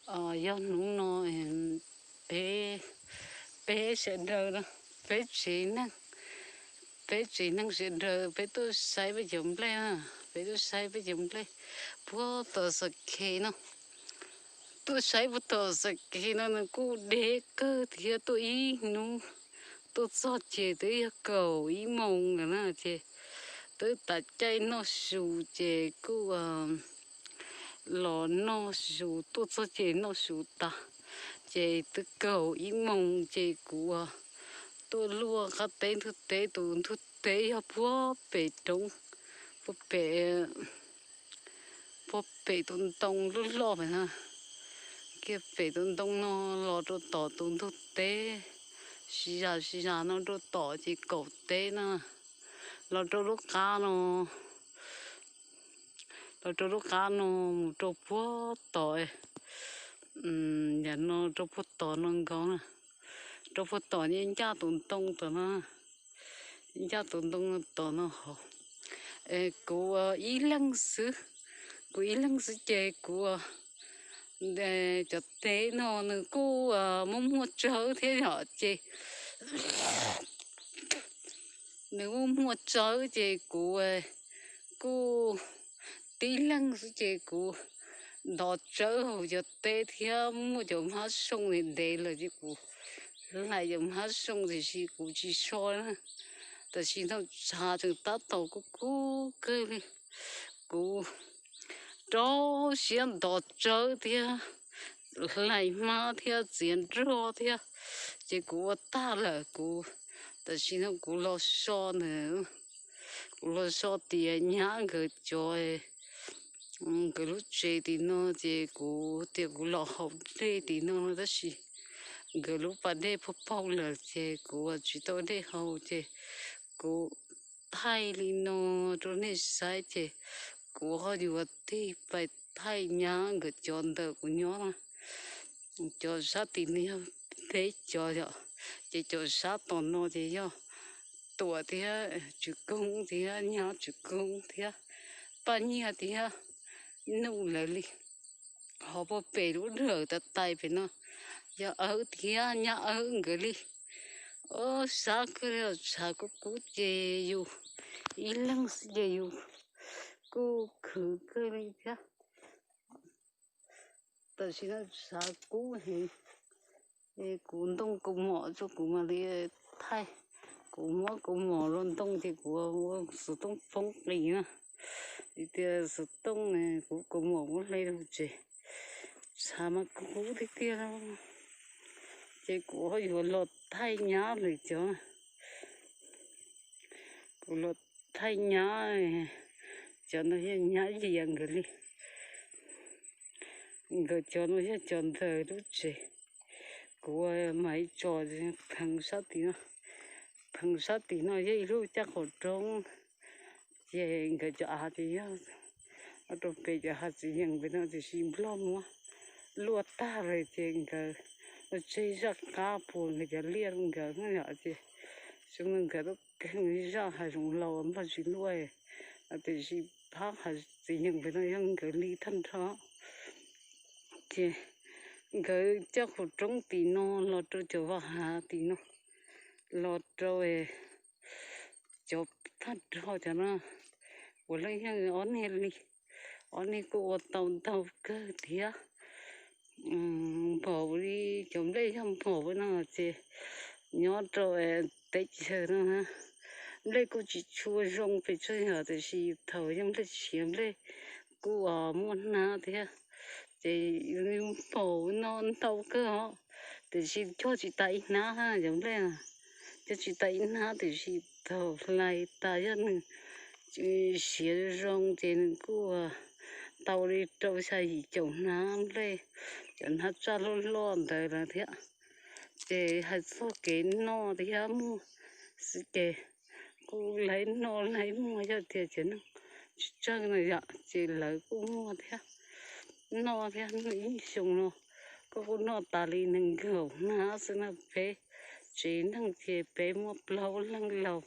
Yog hnub no peb, peb sawv daws, peb tsev neeg, peb tsev neeg sawv daws peb tuaj saib peb cov nplej na, peb tuaj saib peb cov nplej puag tom Xas Khes no. Tuaj saib puag tom Xas Khes no nws kuj deb kawg thiab, tuaj ib hnub, tuaj txog ces twb yog kaum ib moos lawm na ces twb tas caij noj su ces kuj los noj su, tuaj txog ces noj su tas ces twb kaum ib moos ces kuv tuaj luaj qab teb ntug teb, tus ntug teb yog puag pem roob, puag pem, puag pem tus ntoo loj loj pem na, kiag pem tus ntoo no los rau tom tus ntug teb, sib zam sib zam no rau tom ces kaum teb na, los rau lub qab no, los rau lub qab no mus rau puag tom, yam no rau puag tom no nkaus na, rau puag tom ncaj tus ntoo tom no, ncaj tus ntoo tom no hauv. Kuv ib leeg xwb, kuv ib leeg xwb ces kuv, cov teb no nws kuj muaj muaj tsawb thiab yom ces nws muaj muaj tsawb ces kuv kuj tib leeg xwb ces kuv ntov tsawb hauv cov teb thiab muaj cov hmab soo ntev ntev lawm ces kuv hlais cov hmab soo tiam sis kuv tsis so na. Tam sim no tshav tseem tab tom kub kub kawg li, kuv rau siab ntov tsawb thiab hlais hmab thiab txiav nroj thiab ces kuv ua tag lawm kuv. Tam sim no kuv los so ntawm, kuv los so tias nyab nkawd cov, nkawd lub tsev tim no ces kuv tias kuv los haus dej tim no no tab sis nkawd lub pas dej puag paug lawm ces kuv tsis tau dej haus ces kuv thaij li no rau nej saib ces kuv ho yuav tig pais thaij nyab nkawd cov ntawm kuv nyob na. Cov sab tim no yog peb cov yom, ces cov sab tom no ces yog Tuam thiab Tswv Koob thiab nyab Tswv Koob thiab Paj Nyiaj thiab Nuj lawv li. Ho puag pem lub dawm tas tais pem no yog Awb thiab nyab Awb nkawd li. Ob sab kawg li, tshav kub kub ces yus ib leeg xwb ces yus kuj khwv kawg li thiab. Tam sim no tshav kub heev, kuv ntoo kaus mom tso kuv mam li thaij. Kuv muab kaus mom los ntoo ces kuv ua xov tooj poob qis na, vim tias xov tooj kuv kaus mom muab hle rau tsev, tshav mas kub tiag tiag li. Ces kuv ho yuav los thaij nyab lawv cov, kuv los thaij nyab, cov no yog nyab Yias nkawd li. Nkawd cov no yog cov ntawm lub tsev. Kuv mam li tso pheev sab tim no, pheev sab tim no yog ib lub caj qaum roob. Ces nkawd cov av ces yog rau pem cov hav txiv yees pem no tiam sis Nplog muab luaj tag lawm ces nkawd tseg zaj qab puas nkawd cov liaj nkawd no yom ces xyoo no nkawd tuaj kheej zaj hav zoov laus Nplog tsis luaj, tiam sis phab hav txiv yees pem no yog nkawd li tag nrho. Ces nkawd caj qaum roob tim no los rau cov vaj hav tim no, los rau cov tag nrho cov no, puav leej yog ob niag li. Ob niag kuj ua tau ntau kawg thiab. Npaum li cov nplej yog npaum no ces nyob rau teb chaws no nplej kuj tsis tshua zoo pes tsawg yom, tiam sis thaum yog nplej siav nplej kuj muaj hnab thiab. Ces npaum no ntau kawg os, tiam sis cog tsis tas ib hnab cov nplej, cog tsis tas ib hnab tiam sis thaum hlais tas yog nws siav zoo ces nws kuj tau li rau xya yim caum hnab nplej, cov hnab tsaj loj loj ntawd lawm thiab. Ces hais txog kev noj thiab muag xwb ces kuj laib noj laib muag, yog tias cov neeg tsis tsawg no yom ces lawv kuj muag thiab, noj thiab. Ib xyoo no kuj kuj noj tas li nees nkaum hnab xwb na. Peb tsev neeg ces peb muaj plaub leeg laus,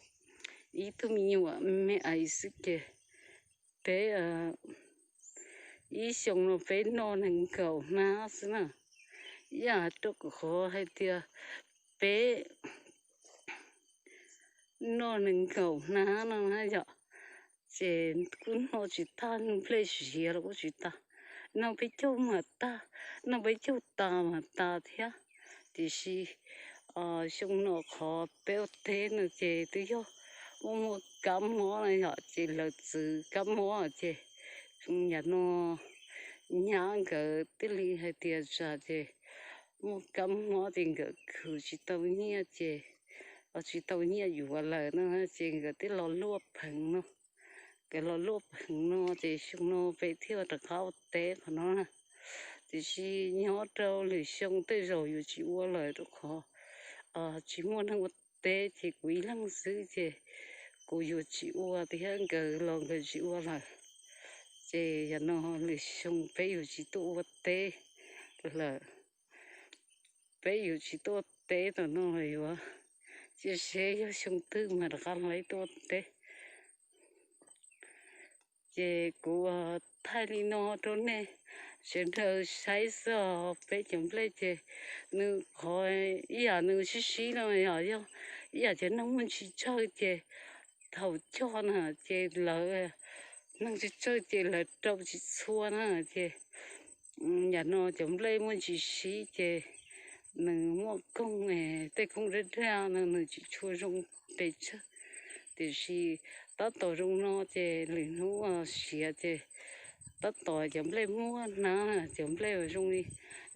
ib tug me nyuam me ais xwb ces peb ib xyoo no peb noj nees nkaum hnab xwb na. Ib yam rau qhov hais tias peb noj nees nkaum hnab no na yom, ces kuj noj tsis tag, nplej siav los kuj tsis tag, noj peb caug mas tag, noj peb caug tas mas tas thiab. Tiam sis xyoo no qhov peb ua teb no ces twb yog muaj muaj kab mob na yom, ces lawv txwv kab mob ces yam no nyab nkawd thiaj li hais tias tsam ces muaj kab mob ces nkawd khwv tsis tau nyiaj ces, tsis tau nyiaj yuav lawm no ces nkawd thiaj los luaj pheev no. Nkawd los luaj pheev no ces xyoo no peb thiaj rov qab ua teb qhov no na. Tiam sis nyob rau lwm xyoo tej zaum yus tsis ua lawm rau qhov tsis muaj neeg ua teb ces kuv ib leeg xwb ces kuv yuav tsis ua thiab nkawd los nkawd tsis ua lawm. Ces yam no lwm xyoo peb yuav tsis tuaj ua teb lawm. Peb yuav tsis tuaj ua teb tom no lawm, yuav cia seb yog xyoo twg mas rov qab hlais tuaj ua teb. Ces kuv thaij li no rau nej sawv daws saib xwb os. Peb cov nplej ces nws qhov ib yam nws sib sib no yog, yog ib yam cov neeg muaj ntsis tsawg ces thaum cog na ces lawv, neeg tsawg tsawg ces lawv rau tsis txhua na ces yam no cov nplej muaj ntsis sib ces nws muaj koog, tej koog daj daj no nws tsis tshua zoo pes tsawg. Tiam sis tab tom zoo no ces lwm hnub siav ces tab tom cov nplej muaj hnab, cov nplej zoo li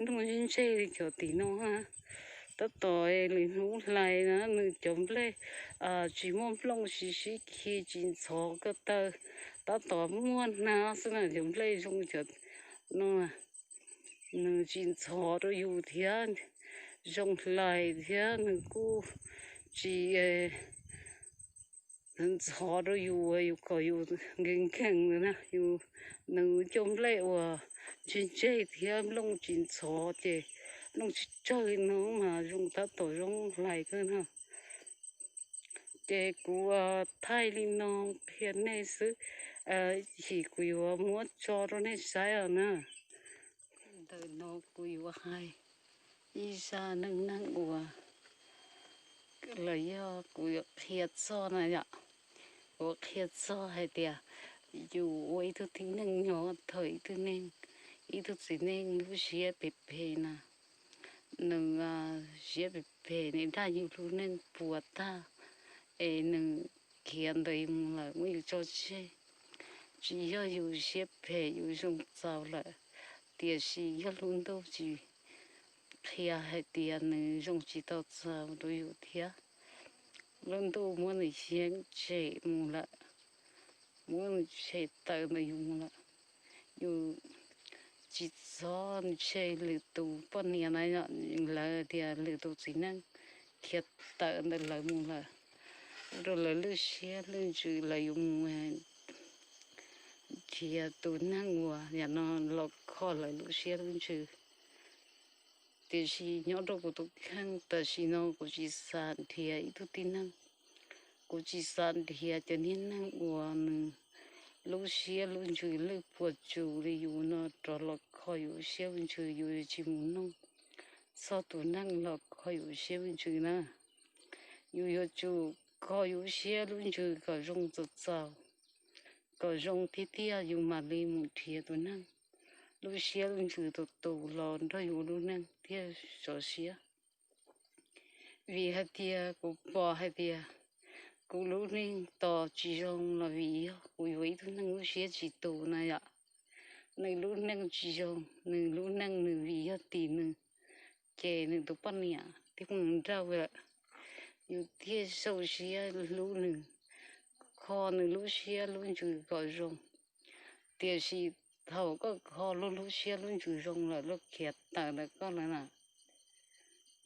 nplooj ntseg ntseg li cov tim no. Tab tom lwm hnub hlais na nws cov nplej tsis muaj nplooj, sib sib khi tsis ntxhov ko taw, tab tom muaj hnab xwb na, cov nplej zoo cov no nws tsis ntxhov rau yus thiab, zoo hlais thiab nws kuj tsis ntxhov rau yus, yus kom yus nkees nkees na, yus, nws cov nplej uas ntseg ntseg thiab nplooj tsis ntxhov ces nplooj tsawg tsawg no mas zoo tab tom zoo hlais kawg no. Ces kuv thaij li no qhia nej xwb, chim kuv yuav muab tso rau nej saib os na. Ntawm no kuv yuav hais ib zaj neej neeg uas los yog kuv yuav qhia txog na yom. Kuv qhia txog hais tias yus ua ib tug tib neeg nyob thaum ib tug neeg, ib tug txiv neej lub siab phem phem na, nws siab phem phem, nws dag yus lub neej puas tag, es nws khiav ntawd mus lawm muab yus tso tseg. Tsis yog yus siab phem yus zoo txaus lawm, tiam sis yog lub ntuj tsis qhia hais tias nws zoo tsis tau txaus rau yus thiab. Lub ntuj muab nws xyeeb tshem mus lawm, muab nws tshem tawm ntawm yus mus lawm. Yus tsis txhob ntshe lwm tus poj niam na, lawv tias lwm tus txiv neej khiav tawm ntawm lawv mus lawm, ua rau lawv lwj siab lwj ntsws, lawv yuav mus nrhiav tus neeg uas yam no los kho lawv lub siab lub ntsws. Tiam sis nyob rau kuv tus kheej tam sim no kuv tsis xav nrhiav ib tug tib neeg, kuv tsis xav nrhiav cov niag neeg uas nws lub siab lub ntsws lwj puas tsus li yus no rov los kho yus lub siab lub ntsws, yus yuav tsis mus nug txog tus neeg los kho yus lub siab lub ntsws na. Yus yuav tsum kho yus lub siab lub ntsws kom zoo txaus txaus, kom zoo tiag tiag yus mam li mus nrhiav tus neeg lub siab lub ntsws tus tus los nrog yus lub neej thiaj sov siab. Vim hais tias kuv pom hais tias kuv lub neej tos tsis zoo los vim yog kuv yuav ib tug neeg lub siab tsis tus na yom. Nws lub neej tsis zoo, nws lub neej nws vim yog tim nws, ces nws tus poj niam thiaj muab nws nrauj lawm. Yus thiaj sau siab hlub nws, kho nws lub siab lub ntsws kom zoo. Tiam sis thaum koj kho luag lub siab lub ntsws zoo lawm luag khiav tawm ntawm koj lawm na,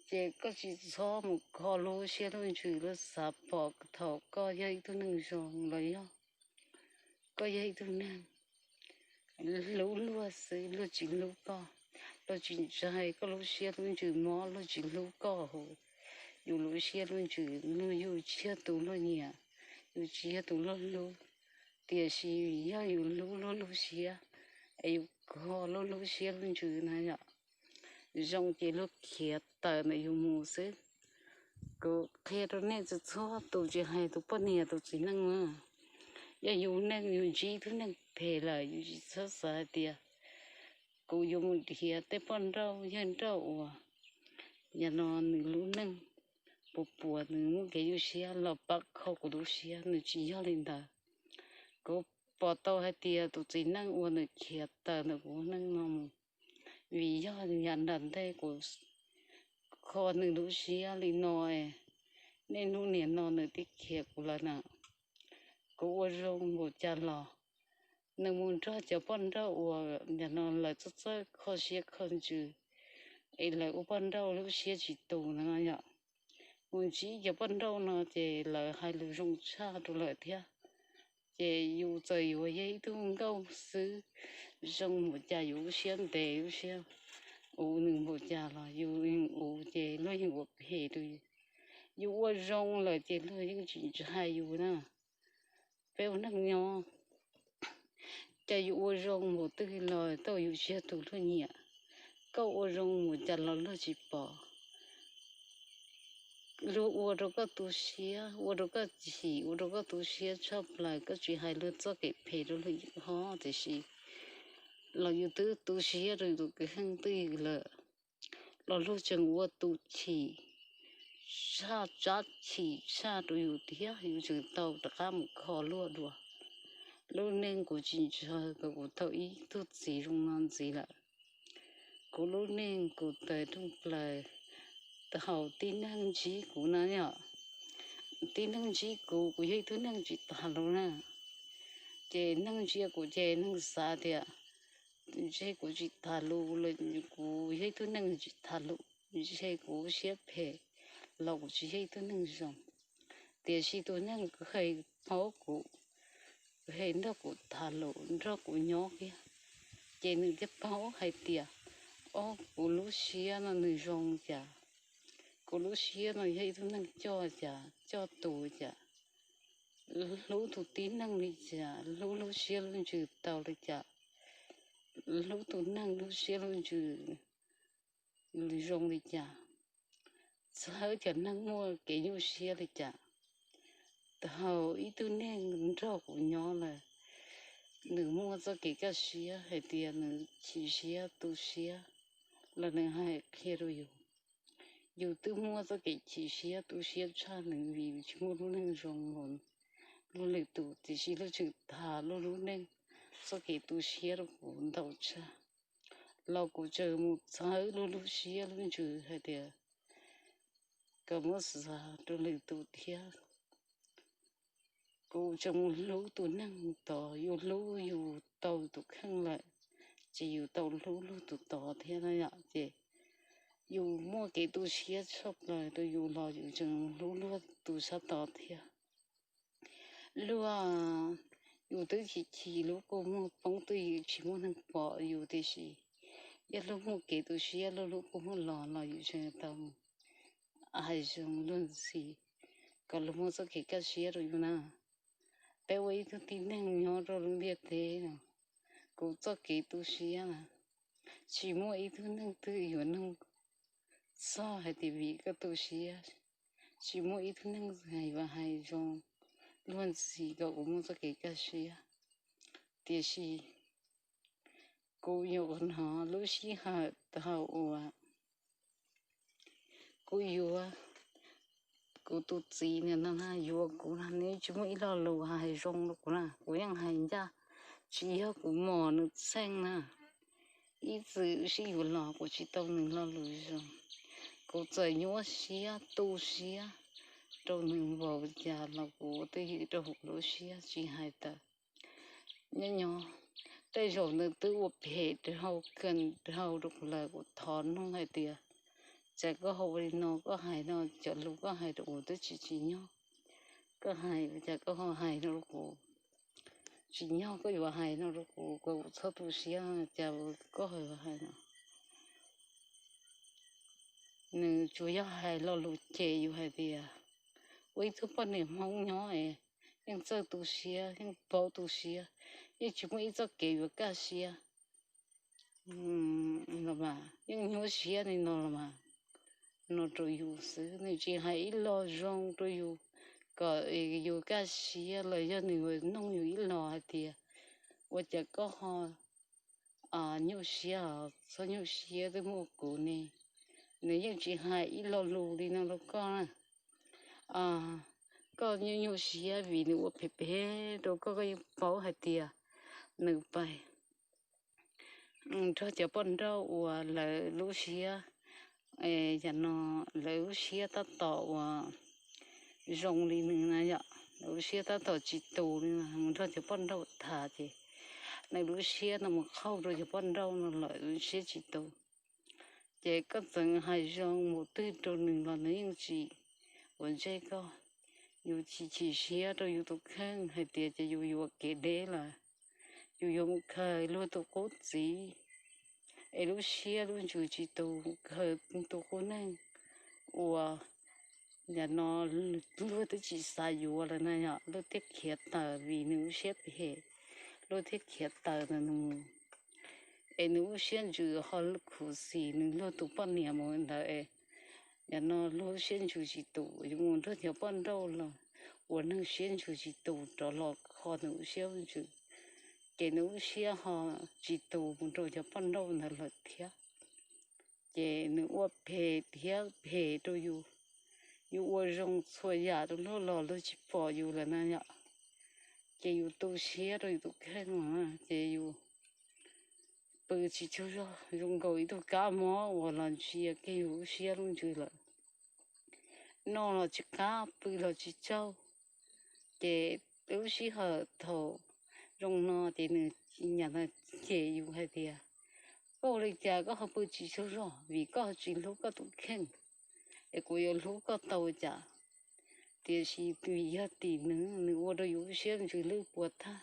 ces koj tsis txhob mus kho luag lub siab lub ntsws, luag xav pom thaum koj yog ib tug neeg zoo los yog koj yog ib tug neeg hlub luag xwb luag tsis hlub koj, luag tsis ntshai koj lub siab lub ntsws mob, luag tsis hlub koj hos. Yus lub siab lub ntsws, yus tsis yog tus luag nyiam, yus tsis yog tus luag hlub, tiam sis yog yus hlub luag lub siab, es yus ho lub lub siab lub ntsws na yom. Zoo ces luag khiav tawm ntawm yus mus xwb. Kuv qhia rau nej txhua txhua tus, tsis hais tus poj niam tus txiv neej na, yog yus neej yus ntsib tug neeg phem lawm yus tsis txhob xav hais tias kuv yuav mus nrhiav tej poj nrauj yawg nrauj uas yam no nws lub neej puas puas nws muaj kev nyuaj siab los pab kho kuv lub siab, nws tsis yog li ntawd. Kuv pom tau hais tias tus txiv neej uas nws khiav tawm ntawm kuv neej no mus, vim yog yam nram ntej kuv kho nws lub siab li no, niaj hnub niam no nws twb khiav kuv lawm na. Kuv ua zoo npaum cas los nws mus nrog cov poj nrauj uas nim no lawv txawj txawj kho siab kho ntsws, es lawv ua poj nrauj lub siab tsis tus no yom. Mus ntsib cov poj nrauj no ces lawv hais lus zoo tshaj rau lawm thiab. Ces yus txawm yuav yog ib tug nkauj xwb, zoo npaum cas yus lub siab ntev lub siab uv nws npaum cas los yus yeej uv ces luag yeej ua phem rau yus. Yus ua zoo lawm ces luag yeej tsis ntshai yus na. Peb ua neej nyob, cas yus ua zoo npaum twg los tau yus tsis yog tus luag nyiam. Koj ua zoo npaum cas los luag tsis pom. Luag ua rau koj tu siab, ua rau koj chim, ua rau koj tu siab tshaj plaws, koj tsis hais luag txoj kev phem rau luag ib qho, tiam sis los yus twb tu siab rau yus tus kwv yeej twj ywm lawm, los luag tseem ua tus chim tshaj, tsab chim tshaj rau yus thiab, yus tseem tau rov qab mus kho luag dua. Lub neej kuv tsis ntshaw kom kuv tau ib tug txiv zoo no ntxiv lawm. Kuv lub neej kuv tawm rooj plaws, thaum tib neeg ntsib kuv na yom, tib neeg ntsib kuv, kuv yog ib tug neeg tsis tas lus na. Ces neeg ntsia kuv ces neeg xav tias ntshe kuv tsis tas lus los kuv yog ib tug neeg tsis tas lus, ntshe kuv siab phem los kuv tsis yog ib tug neeg zoo. Tiam sis tus neeg kuv hais paub kuv, kuv hais nrog kuv tas lus nrog kuv nyob kiag, ces nws thiaj paub hais tias, o, kuv lub siab no nws zoo cas, kuv lub siab no yog ib tug neeg coj cas coj tus cas, hlub tus tib neeg li cas, hlub lub siab lub ntsws tau li cas, hlub tus neeg lub siab lub ntsws zoo li cas, txhawb cov neeg muaj kev nyuaj siab li cas. Thaum ib tug neeg nrog kuv nyob lawm, nws muaj txoj kev kaj siab hais tias nws chim siab tu siab los nws hais qhia rau yus. Yus twb muaj txoj kev chim siab tu siab tshaj nws vim tsis muaj lub neej zoo npaum luag lwm tus, tiam sis luag tseem tham luag lub neej txoj kev tu siab rau kuv ntau tshaj. Los kuv tseem mus txhawb luag lub siab lub ntsws hais tias kom muab xav rau lwm tus thiab. Kuv tseem mus hlub tus neeg tod, yus hlub yus tau tus kheej lawm, ces yus tau hlub luag tus tod thiab na yom. Ces yus muaj kev tu siab tshaj plaws rau yus los yus tseem hlub luag tus sab tod thiab. Luag, yus twb chim chim lub kua muag poob twj ywm tsis muaj neeg pom yus, tiam sis yog luag muaj kev tu siab luag lub kua muag los los yus tseem tau hais zoo luag ntxhi kom luag muaj txoj kev kaj siab rau yus na. Peb ua ib tug tib neeg nyob rau lub ntiaj teb no, kuv txoj kev tu siab na, tsis muaj ib tug neeg twg yuav nug txog hais tias vim koj tu siab, tsis muaj ib tug neeg yuav hais zoo luag ntxhi kom kuv muaj txoj kev kaj siab. Tiam sis kuv nyuam qhuav hnov lub sij hawm thaum uas kuv yuav kuv tus txiv nim no na, yuav kuv no nws tsis muaj ib lo lus hais zoo rau kuv na, kuv yeej hais ncaj, tsis yog kuv mos nws txheej na. Ib txwm sib yuav los kuv tsis tau nws lo lus zoo, kuv txawm nyuaj siab tu siab rau nws npaum cas los kuv twj ywm rau hauv lub siab tsis hais tawm. Nyob nyob tej zaum nws twb ua phem rau hauv kawg rau hauv rau kuv lawm, kuv thov nug hais tias, cas koj ho ua li no, koj hais no, cov lus koj hais rau kuv twb tsis tsim nyog, koj hais cas koj ho hais no rau kuv, tsim nyog koj yuav hais no rau kuv, kuv txhob tu siab, cas koj ho yuav hais no. Nws tsuas yog hais lo lus cem yus hais tias, ua ib tug poj niam Hmoob nyob es yeej txawj tu siab, yeej paub tu siab, yeej tsis muaj ib txoj kev yuav kaj siab. los mas yeej nyuaj siab li no los mas, no rau yus xwb, nws tsis hais ib lo zoo rau yus kom yus kaj siab los yog nws noog yus ib lo hais tias, ua cas koj ho nyuaj siab, txhob nyuaj siab, twb muaj kuv ne. Nws yeej tsis hais ib lo lus li no rau koj na. Koj nyuaj nyuaj siab vim nws ua phem phem rau koj, koj yeej paub hais tias nws pais nrog cov poj nrauj uas lawv lub siab, yam no, lawv lub siab tab tom uas zoo li nws na yom, lawv lub siab tab tom tsis tus li no, mus nrog cov poj nrauj tham ces nws lub siab no mus qhauj rau cov poj nrauj no lawm, lub siab tsis tus. Ces koj txeev hais zoo mus twg rau nws los nws yeej tsis ua ntsej koj. Yus chim chim siab rau yus tus kheej hais tias ces yus yuam kev deb lawm, yus yuav mus khaws luag tus qub txiv, es lub siab lub ntsws tsis tus, mus khaws tus qub neeg uas yam no luag twb tsis xav yuav lawm na yom, luag thiaj khiav tawm vim nws lub siab phem, luag thiaj khiav tawm ntawm nws. Es nws lub siab ntsws ho khuv xim nws luag tus poj niam mus ntawd es, yam no luag lub siab ntsws tsis tus, yuav mus nrog cov poj nrauj los ua neeg siab ntsws tsis tus rov los kho nws lub siab lub ntsws, ces nws lub siab ho tsis tus mus rau cov poj nrauj ntawd lawm thiab. Ces nws ua phem thiab phem rau yus, yus ua zoo txhua yam rau luag los luag tsis pom yus lawm na yom. Ces yus tu siab rau yus tus kheej, ces yus pw tsis tsaug zog, zoo nkaus ib tug kab mob uas los ntsia kiag yus lub siab lub ntsws lawm. Noj los tsis qab, pw los tsis tsaug. Ces lub sij hawm thaum zoo no ces nws nyam no cem yus hais tias, koj ua li cas koj ho pw tsis tsaug zog? Vim koj tsis hlub koj tus kheej, es kuv yuav hlub koj tau cas? Tiam sis vim yog tim nws, nws ua rau yus lub siab ntsws lwj puas tag.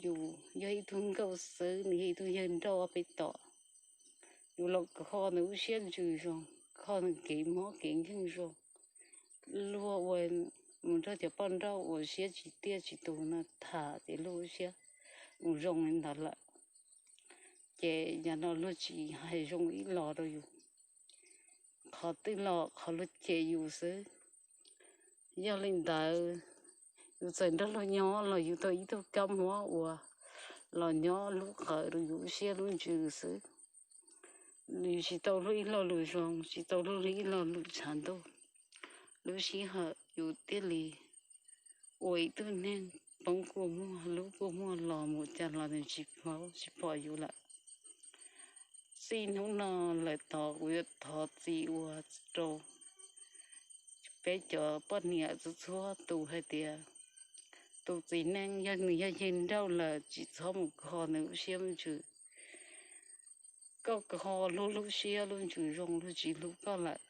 Yus yog ib tug nkauj xwb, nws yog ib tug yawg nrauj ob peb tom. Yus los kho nws lub siab ntsws zoo, kho nws kev mob kev nkeeg zoo. Luag ua mus nrog cov poj nrauj uas siab tsis tiaj tsis tus no tham ces luag lub siab mus zoo li ntawd lawm. Ces yam no luag tsis hais zoo ib los rau yus, qhov twg los qhov luag cem yus xwb. Yog li ntawd, yus txawm nrog luag nyob los yus tau ib tug kab mob uas los nyob lub qawm rau yus lub siab lub ntsws xwb. Yus tsis tau hlub ib lo lus zoo, tsis tau hlub ib lo lus tshav ntuj. Lub sij hawm yus thiaj li ua ib tug neeg poob kua muag lub kua muag los mus cas los nws tsis paub tsis pom yus lawm. Txij hnub no lawm tod kuv yuav thov txim ua rau peb cov poj niam txhua txhua tus hais tias, tus txiv neej yog nws yog yawg nrauj lawm tsis txhob mus kho nws lub siab lub ntsws. Koj kho luag lub siab lub ntsws zoo luag tsis hlub koj lawm.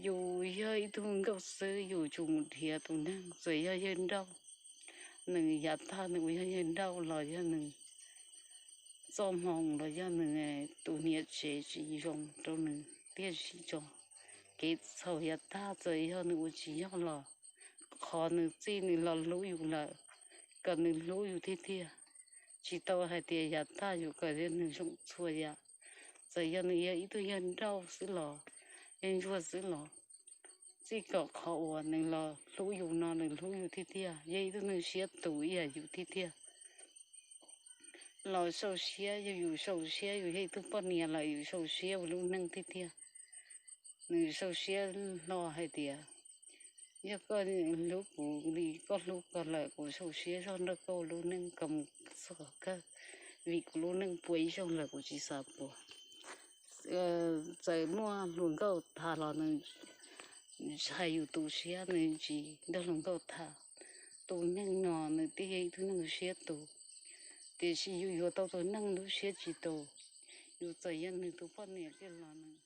Yus yog ib tug nkauj xwb, yus tsum mus nrhiav tus neeg, txawm yog yawg nrauj, nws yav tag nws ua yog yawg nrauj los yog nws txoj hmoo los yog nws tus niam tsev tsis zoo rau nws tiaj sis tso, kev txhaum yav tag txawm yog nws ua tsis yog los, qhov nws txij nws los hlub yus lawm, kom nws hlub yus tiag tiag. Tsis tau hais tias yav tag yus kom nws zoo txhua yam. Txawm yog nws yog ib tug yawg nrauj xwb los, yawg ntsuag xwb los, txij kom qhov uas nws los hlub yus no nws hlub yus tiag tiag, yog ib tug neeg siab tus ib yam yus tiag tiag. Los sau siab, yog yus sau siab, yus yog ib tug poj niam lawm yus sau siab ua lub neej tiag tiag. Nws sau siab hlo hais tias, yog koj hlub kuv li koj hlub ko lawm, kuv sau siab zog nrog koj ua lub neej kom mus txog kawg, vim kuv lub neej puas ib zaug lawm kuv tsis xav puas. Txawm muaj hluas nkauj tham los nws ntshai yus tu siab, nws tsis nrog hluas nkauj tham. Tus neeg no nws twb yog ib tug neeg siab tus, tiam sis yus yuav tau tus neeg lub siab tsis tus, yus txawm yog nws tus poj niam tiag los nws